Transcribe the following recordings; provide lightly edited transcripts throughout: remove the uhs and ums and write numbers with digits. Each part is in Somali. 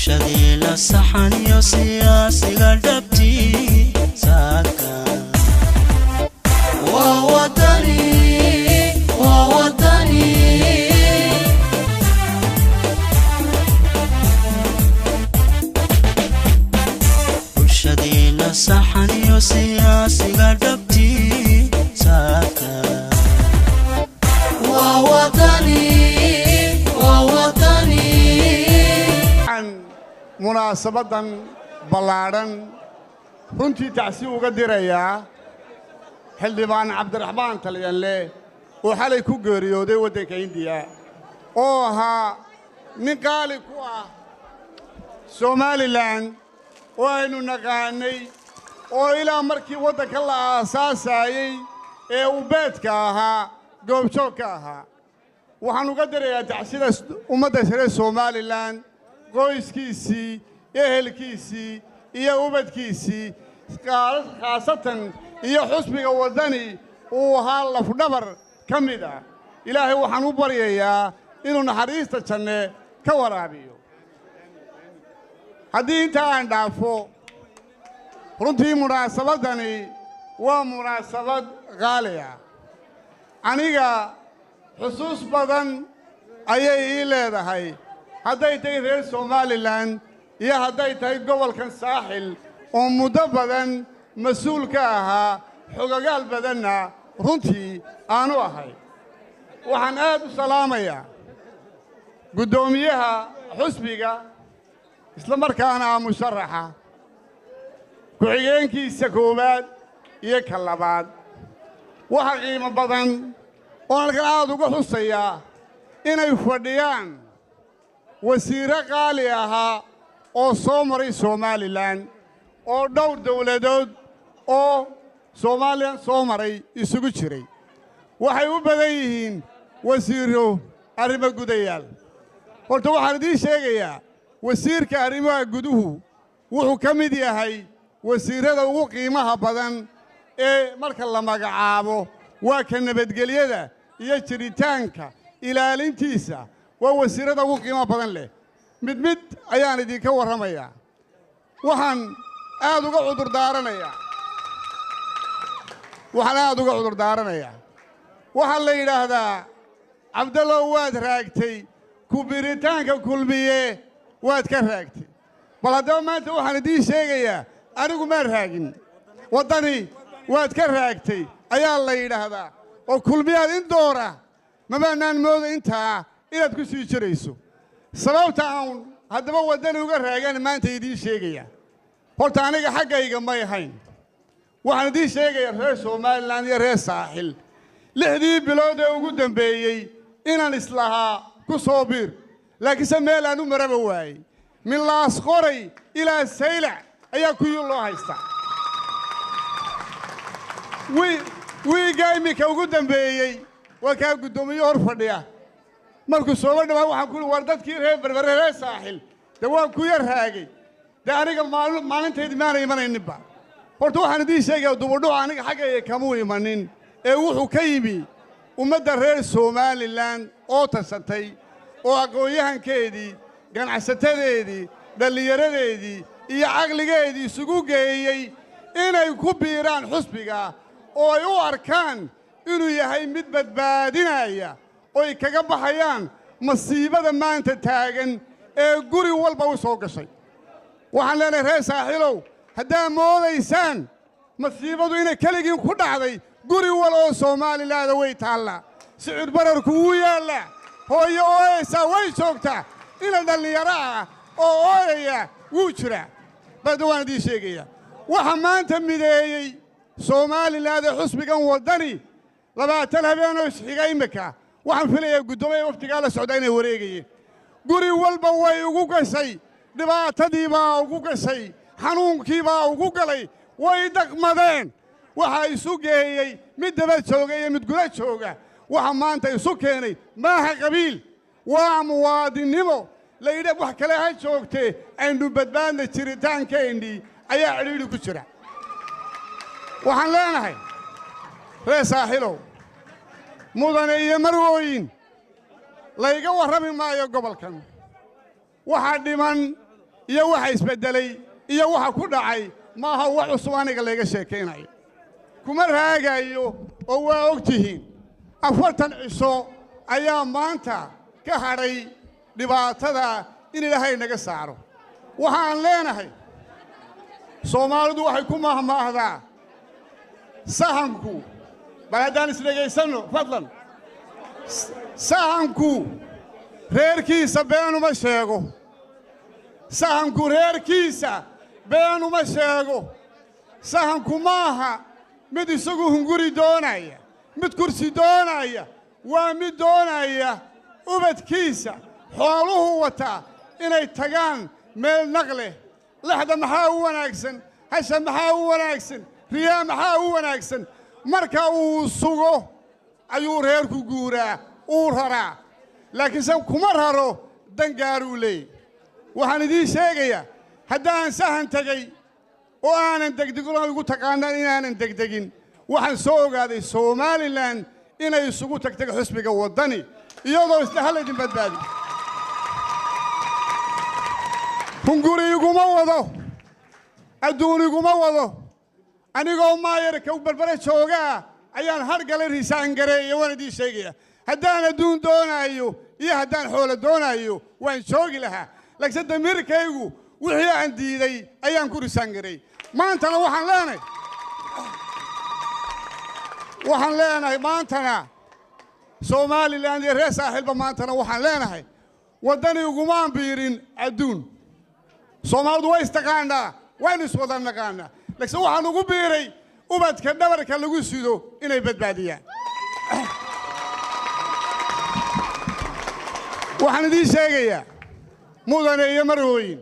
Bulshadeena saxan iyo siyaasiga dhabtii saaka waa Wadani, waa Wadani. Bulshadeena saxan iyo siyaasiga dhabtii saaka waa Wadani, waa Wadani. Waxaan munaasabaddan ballaadhan runtii tacsi uga dirayaa Xildhibaan Cabdiraxmaan Talyanle oo xalay ku geeriyooday waddanka Indiya, oo ahaa nin qaali ku ah Somalilan oo aynu naqaannay, oo ilaa markii waddanka la aasaasaayey ee uu beedka ahaa goobjoog ka ahaa. Waxaan uga dirayaa tacsida ummadda reer Somalilan, qoyskiisii, ehelkiisii iyo ubadkiisii khaasatan, iyo xusbiga Waddani uu ahaa lafdhabar ka mid ah. Ilaahay waxaan u baryayaa inuu naxariista janne ka waraabiyo. Haddii intaa aan dhaafo, runtii munaasabaddani waa munaasabad qaali ah. Aniga xusuus badan ayay ii leedahay, hadday tahay reer Somalilan iyo hadday tahay gobolkan Saaxil oo muddo badan mas-uul ka ahaa, xogagaal badanna runtii aanu ahay. Waxaan aad u salaamayaa guddoomiyaha xusbiga, isla markaana ah musharaxa, ku-xigeenkiisa koowaad iyo ka labaad. Waxa qiimo badan oo halkan aad uga xusayaa inay fadhiyaan wasiirro qaali ahaa oo soo maray Somalilan, oo dhowr dawladood oo Somalilan soo maray isugu jiray. Waxay u badan yihiin wasiirro arrimo gudayaal. Horta waxaan idiin sheegayaa, wasiirka arrimaha guduhu wuxuu ka mid yahay wasiirrada ugu qiimaha badan ee marka la magacaabo. Waa ka nabadgelyada iyo jiritaanka ilaalintiisa, waa wasiirrada ugu qiimaha badan leh. Mid mid ayaan idinka warramayaa. Waxaan aad uga cudurdaaranayaa, waxaan aad uga cudurdaaranayaa, waxaa la yidhaahdaa, "Cabdallow, waad raagtay, ku biritaanka Kulmiye waad ka raagtay." Bal haddaba maanta waxaan idiin sheegayaa, anigu maan raagin. Waddani waad ka raagtay ayaa la yidhaahdaa, oo Kulmiyaad in doora mamaanaan mooda intaa inaad ku sii jirayso. Sababta aan haddaba Waddani uga raagaan maanta idiin sheegaya. Horta aniga xaggayga may ahayn. Waxaan idiin sheegayaa, reer Somalilan iyo reer Saaxil, 6dii bilood ee ugu dambeeyey inaan islahaa ku soo biir, laakiinse meel aan u maraba waayey. Min Laas Qoray ilaa Saylac ayaa kuyuu loo haystaa. Wiigga iminka ugu dambeeyey waa kaa guddoomiye hor fadhiya. Markuu sooba dhawaa waxaan ku uhi, "War dadkii reer Berbere, reer Saaxil, dee waan ku yar raagay." Dee aniga maalintaydi maana imanayninba. Horta waxaan idiin sheegayaa, dubudhuca aniga xaggayga kamuu imanin ee wuxuu ka yimi ummadda reer Somalilan oo tashatay, oo aqoon-yahankeedii, ganacsatadeedii, dhallinyaradeedii iyo caqligeedii isugu geeyey inay ku biiraan xusbiga, oo ay u arkaan inuu yahay mid badbaadinaya oy kaga baxayaan masiibada maanta taagan ee guri walba u soo gashay. Waxaan leenahay, reer Saaxiilow, haddaa moodaysaan masiibadu inay keligiin ku dhacday, guri wal oo Soomalilaada way taallaa. Sicir bararku wuu yaallaa, hooyo ooyaysaa way joogtaa, ina dhallinyaro ah oo ooyaya wuu jiraa. Balda waan idiin sheegayaa, waxa maanta mideeyey Soomalilaada xusbigan Waddani 20 habeenoo isxiga imika, waxaan filayaa guddoomiya waftigaa la socdaa inay wareegayeen. Guri walba way ugu gashay dhibaatadii, baa ugu gashay xanuunkii, baa ugu galay, way dhaqmadeen. Waxaa isu geeyey mid daba jooga iyo mid guda jooga. Waxa maanta isu keenay maaha qabiil, waa muwaadinnimo la yidhi wax kale ha joogtee, aynu badbaadna jiritaankaynnii ayaa cidhiidhi ku jira. Waxaan leenahay, reer Saaxilow, mudane iyo marwooyin, layga warrami maayo gobolkan. Waxaa dhiman Iyo waxa isbeddelay iyo waxa ku dhacay maaha wax cusub aniga layga sheekaynayo. Kuma raagayo oo waa og tihiin 40 cisho ayaa maanta ka hadhay dhibaatada in Ilaahay naga saaro. Waxaan leenahay Soomaalidu waxay ku mahmaahdaa sahanku, bal haddaan isdhegaysanno fadlan. Sahanku reerkiisa beenuma sheego, sahanku reerkiisa beenuma sheego. Sahanku maaha mid isagu hunguri doonaya, mid kursi doonaya, waa mid doonaya ubadkiisa xooluhu wataa inay tagaan meel naq leh. Lexda maxaa u wanaagsan, hasha maxaa u wanaagsan, riyaa maxaa u wanaagsan? Marka uu sugo ayuu reerku guuraa, uu raraa, laakiinse kuma raro dan gaaruu leeyay. Waxaan idiin sheegayaa haddaan sahan tegey oo aanan degdegino, igu taqaanaan inaanan degdegin, waxaan soo ogaaday Somalilan inay isugu tagtay xisbiga Waddani iyadoo isla halaydin badbaadi. Hunguri iguma wado, adduun iguma wado. Anigoo maayarka Berbere joogaa ayaan hargalay risaangareeye. Waan idiin sheegayaa haddaan adduun doonaayo iyo haddaan xoolo doonaayo waan joogi lahaa, laakiinse damiirkaygu wixii aan diiday ayaan ku risaangareeyey. Maantana waxaan leenahay maantana Somalilan iyo reer Saaxilba, maantana waxaan leenahay Waddani ugumaan biirin adduun. Soomaalidu way istaqaanaa, waynu iswada naqaanaa, laakiinse waxaan ugu biiray ubadka dhabarka lagu sido inay badbaadiyaan. Waxaan idiin sheegayaa, mudane iyo marwooyin,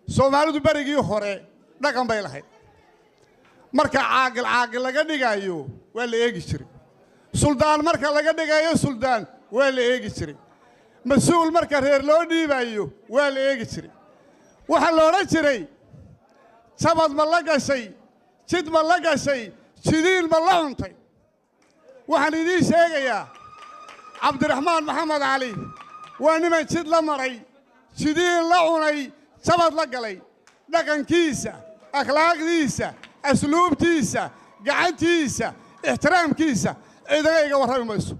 Soomaalidu berigii hore dhaqan bay lahayd. Marka caaqil caaqil laga dhigaayo waa la eegi jiray, suldaan marka laga dhigayo suldaan waa la eegi jiray, mas-uul marka reer loo dhiibayo waa la eegi jiray. Waxaa la odhan jiray jabad ma la gashay, jid ma la gashay, jidiin ma la cuntay. Waxaan idiin sheegayaa Cabdiraxmaan Maxamed Cali waa niman jid la maray, jidiin la cunay, jabad la galay. Dhaqankiisa, akhlaaqdiisa, asluubtiisa, gacantiisa, ixtiraamkiisa ciidana iga warrami mayso.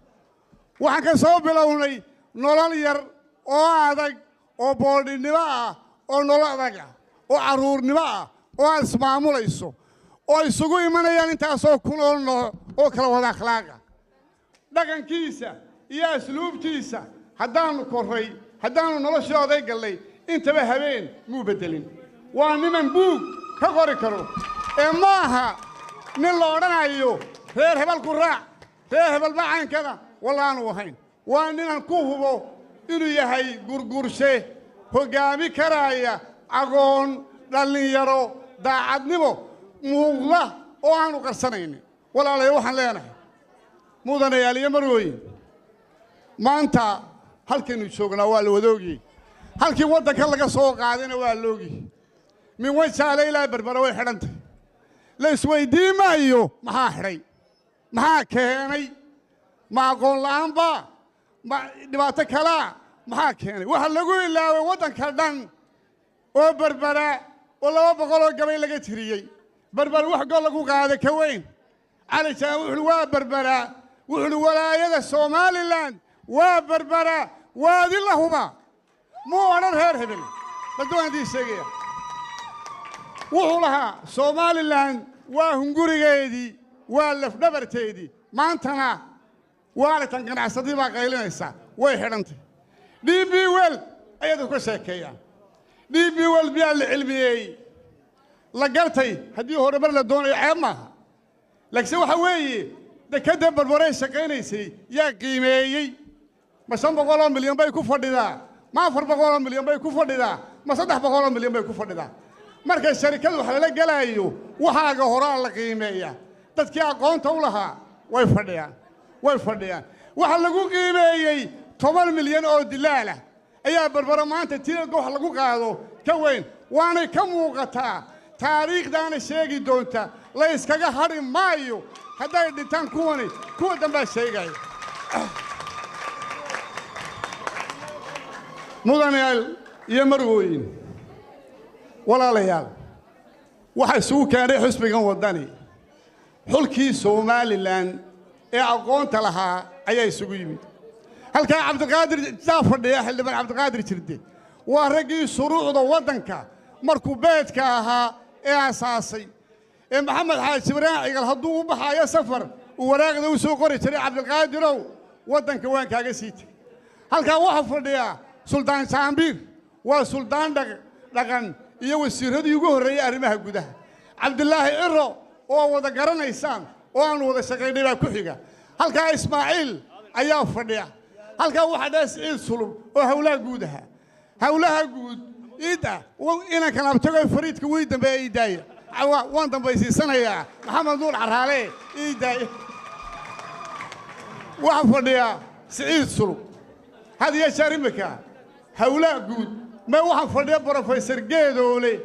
Waxaan ka soo bilownay nolol yar oo adag oo boodhinnimo ah oo nolol adag ah oo carruurnimo ah oo aad ismaamulayso oo isugu imanayaan intaasoo kun oo nooc oo kala wada akhlaaqa. Dhaqankiisa iyo asluubtiisa haddaannu korray, haddaannu noloshii oday gallay, intaba habeen muu beddelin. Waa niman buug ka qori karo ee ma aha nin la odhanayo reer hebel ku raac, reer hebel macaankada wallaanu ahayn. Waa ninan ku hubo inuu yahay gurgurshe hoggaami karaaya, aqoon, dhallinyaro, daacadnimo muuqda oo aanu qarsanaynin. Walaalayo, waxaan leenahay, mudanayaal iyo marwooyin, maanta halkaynu joognaa waa la wadoogiyey, halkii waddanka laga soo qaadayna waa loogiyey. Min Wajaale ilaa Berbera way xidhantay. La isweyddiin maayo maxaa xidhay, maxaa keenay, ma aqoon la'aanba, ma dhibaato kalaa, maxaa keenay? Waxaa lagu ilaaway waddanka dhan oo Berbera oo 200 oo gabay laga tiriyey. Berber wax gol lagu qaada ka weyn. Cali Jaan wuxuuhi waa Berbera, wuxuuhi walaayada Somalilan waa Berbera, waadi la huba. Muu odhan reer hebel. Balda waan idiin sheegaya, wuxuu lahaa Somalilan waa hungurigeedii, waa lafdhabarteedii. Maantana waalitan ganacsadii baa qaylinaysaa, way xidhantay. DP World ayaa dadku ka sheekeeyaan. DP World biyaa la cilmiyeeyey, la gartay? Haddii horumar la doonayo ceeb maaha, laakiinse waxa weeye dekadda Barbaray shaqaynaysay yaa qiimeeyey? Ma 500 milyan bay ku fadhidaa? Ma 400 milyan bay ku fadhidaa? Ma 300 milyan bay ku fadhidaa? Marka sharikadu wax lala gelaayo waxaaga horaa la qiimeeyaa. Dadkii aqoonta u lahaa way fadhiyaan, way fadhiyaan. Waxaa lagu qiimeeyey 10 milyan oo dilaalah ayaa Berbera maanta tilalka wax lagu qaado ka weyn, waanay ka muuqataa. Taariikhdaana sheegi doonta, la yskaga hadhi maayo. Hadday dhintaan kuwani, kuwa dambaa sheegaya. Mudanayaal iyo marwooyin, Walaalayaal, waxa isugu keenay xisbigan Waddani xulkii Somalilan ee aqoonta lahaa ayaa isugu yimid. Halkaa Cabdiqaadir daa fadhiya, xildhibaan Cabdiqaadir Jirde, waa raggii shuruucda waddanka markuu beedka ahaa ee asaasay ee Maxamed Xaaji Ibraahim Cigal hadduu u baxaayo safar uu waraaqda u soo qori jiray, "Cabdiqaadirow, waddanka waan kaaga sii tegey." Halkaa waxaa fadhiya Suldaan Jaambiir, waa suldaan dhaqan iyo wasiirradii ugu horreeyey arrimaha gudaha. Cabdilaahi Ciro oo wada garanaysaan oo aanu wada shaqaynay baa ku xiga. Halkaa Ismaaciil ayaa fadhiya. Halkaa waxaa dhaha Siciid Sulub oo howlaha guud ahaa, howlaha guud iidda inankan abtago fariidka wii dambeeya ii daaya, waan dambaysiisanayaa. Maxamed Nuur Caraale ii daaya. Waxaa fadhiya Siciid Sulub, had iyo jeer imika howlaha guud ma waxaa fadhiya Brofesor Geedoole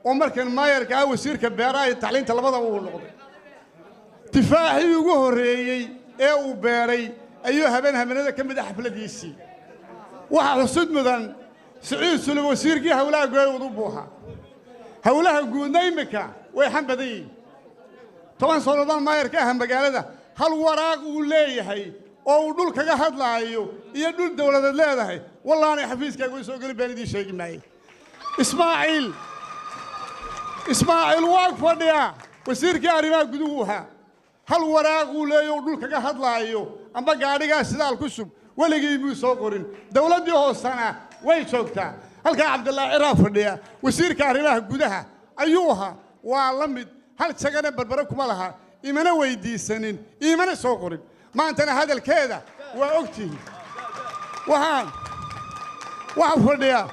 oo markan maayarka ah wasiirka beeraha iyo tacliinta labadaba uu noqday. Tifaaxii ugu horreeyey ee uu beeray ayuu habeen habeenada ka mid ah xafladiisii. Waxaa xusud mudan Siciid Sulub wasiirkii howlaha guud u buuha. Howlaha guudna imika way xan badan yihiin. 10 sannadood maayarka ah magaalada, hal waraaq uu leeyahay oo uu dhul kaga hadlaayo iyo dhul dawladeed leedahay wallaanay xafiiskaaga way soo gelin, baan idiin sheegi maaye. Ismaaciil waa fadhiyaa, wasiirkii arrimaha guduhu ahaa. Hal waraaq uu leeyo uu dhul kaga hadlaayo amba gaadhigaa sidaal ku shub weligii muu soo qorin. Dawladdii hoosena way joogtaa. Halkaa Cabdillaahi Ciraa fadhiya, wasiirka arrimaha gudaha ayuu ahaa, waa la mid. Hal jagana Berbere kuma laha, imana weydiisanin, iimana soo qorin. Maantana hadalkeeda waa ogtihiin. Waxaa fadhiya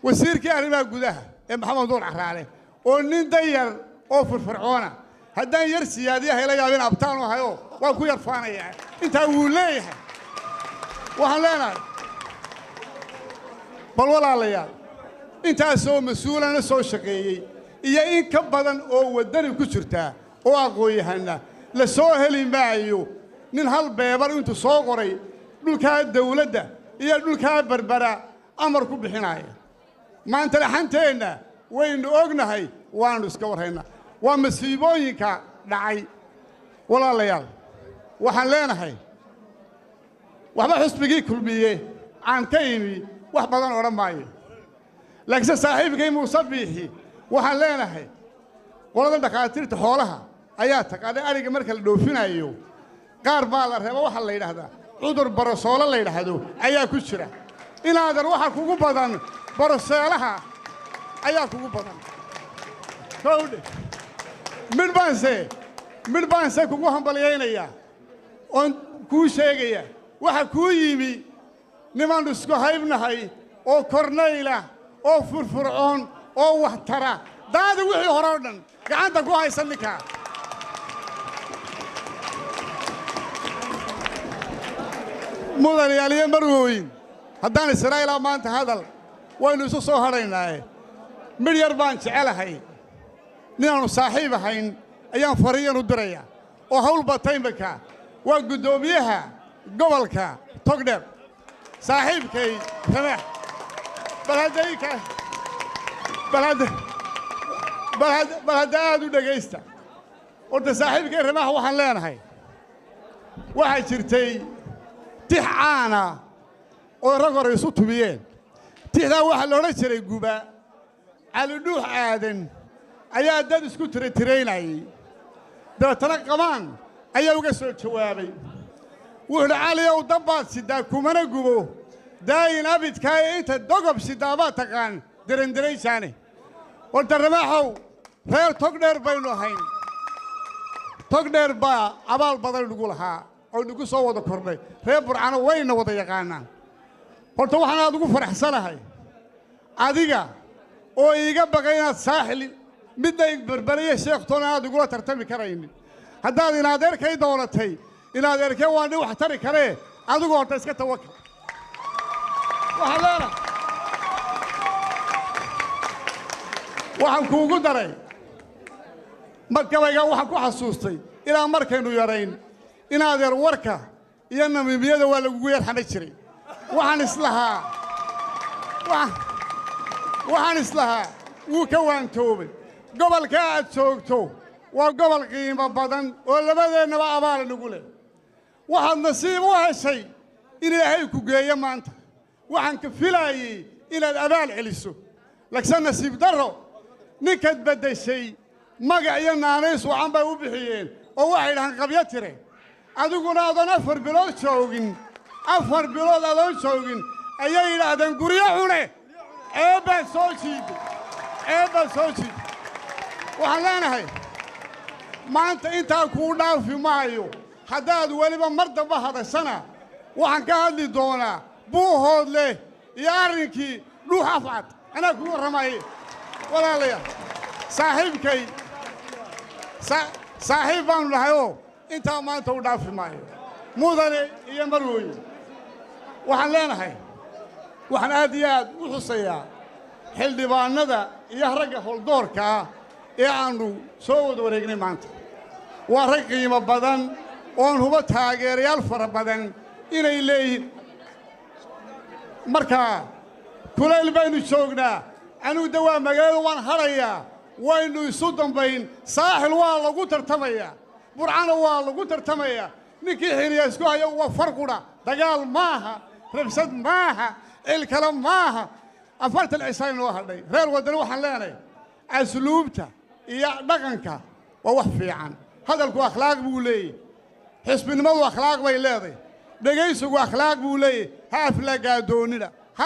wasiirkii arrimaha gudaha ee Maxamed Nuur Caraale oo nin dayar oo firfircoona. Haddaan yar siyaadiyaha ila yaabin, abtaan u ahayo waan ku yar faanayaa, intaa wuu leeyahay. Waxaan leenahay, bal walaalayaal, intaasoo mas-uulana soo shaqeeyey iyo in ka badan oo waddani ku jirtaa oo aqoon-yahanna la soo heli maayo nin hal beebar intuu soo qoray dhulkaa dawladda iyo dhulkaa Berbera amar ku bixinaya. Maanta laxanteenna waynu ognahay, waannu iska warhaynaa, waa masiibooyinka dhacay. Walaalayaal, waxaan leenahay waxba xusbigii Kulmiye aan ka imi wax badan odhan maayo, laakiinse saaxiibkay Muuse Biixi waxaan leenahay, qolada dhakhaatiirta xoolaha ayaa taqaanay ariga marka la dhoofinayo qaar baa la reeba, waxaa la yidhaahdaa cudur barasoolo la yidhaahdo ayaa ku jira. Inaadan waxa kugu badan baraseelaha ayaa kugu badan. Kowdhe, midh baanse kugu hambalyaynayaa oon kuu sheegaya: waxa kuu yimi nimaannu isku haybnahay oo kornayla oo furfurcoon oo wax tara. Daadi wixii hore oo dhan gacanta ku haysa ninkaa. Mudanayaal iyo marwooyin, haddaan Israa'iilaa maanta hadal waynu isu soo hadhaynaaye, midh yar baan jecelahay. Ninaannu saaxiib ahayn ayaan fariyan u dirayaa oo hawl bata imika, waa guddoomiyaha gobolka Togdheer, saaxiibkay Ramaax. Bal hadda ika bal hadda bal hadda bal hadda aad u dhegaysta horta. Saaxiibkay Ramaax waxaan leenahay, waxaa jirtay tix caana oo rag hore isu tumiyeen. Tixdaa waxaa la odhan jiray Guba. Calidhuux Aadan ayaa dad isku tiratiraynayey, dabeetana Qamaan ayaa uga soo jawaabay. Wuxuu udhi, "Caliyow, dabbaad sidaa kumana gubo daayin abidkaaye, inta dogob sidaa baad taqaan derenderaysaane." Horta Ramaaxow, reer Togdheer baynu ahayn. Togdheer baa abaal badan nagu lahaa oo nagu soo wada kordhay. Reer Burcano wayna wada yaqaanaan. Horta waxaan aad ugu faraxsanahay adiga oo iiga baqay inaad Saaxil midna Berberiya Sheekhtoona aad igula tartami karaynin. Haddaad inadeerkay doonatay, inadeerkee waan dhi wax tari karee, adigu horta iska tawakal. Waxaan leenahay, waxaan kuugu daray markabaygaa, waxaan ku xasuustay ilaa markaynu yarayn inaadeer warka iyo namiimiyada waa lagugu yar xama jiray. Waxaan islahaa Wuu ka waantoobay. Gobolka aad joogto waa gobol qiimo badan oo labadeennaba abaal nagu leh. Waxaad nasiib u heshay in Ilaahay ku geeyo maanta. Waxaan ka filaayey inaad abaal celiso, lagse nasiib darro ninkaad beddeshay magac iyo naanays wacan bay u bixiyeen oo waxay dhahaan qabyo tire. Adiguna adoon 4 bilood joogin, 4 bilood adoon joogin ayay yidhaahdeen guryo cune. Ceebbaad soo jiiday, ceebbaad soo jiiday. Waxaan leenahay maanta intaa kuu dhaafi maayo. Haddaad weliba mar damba hadashana waxaan ka hadli doonaa buuhood leh iyo arrinkii dhuux afcad. Anaa kuu warramaye walaalayaal. Saaxiibkay saaxiib baanu nahayoo intaa maanta u dhaafi maayo. Mudane iyo marwooye, waxaan leenahay waxaan aad iyo aad u xusayaa xildhibaannada iyo ragga holdoorka ah ee aannu soo wada wareegnay maanta. Waa rag qiimo badan oon hubo taageerayaal fara badan inay leeyihiin. Markaa kulayl baynu joognaa, anigu de waa magaalada waan hadhayaa, waynu isu dambayn. Saaxil waa lagu tartamayaa, Burcana waa lagu tartamayaa. Ninkii xiniya isku haya waa farqudha. Dagaal maaha, rabsad maaha, cil kale maaha. 40 cisay noo hadhay. Reer Waddani waxaan leenahay asluubta iyo dhaqanka waa wax fiican. Hadalku akhlaaq buu leeyahy, xisbinimadu akhlaaq bay leedahay, dhegaysigu akhlaaq buu leeyahy. Ha aflagaadoonnina ha.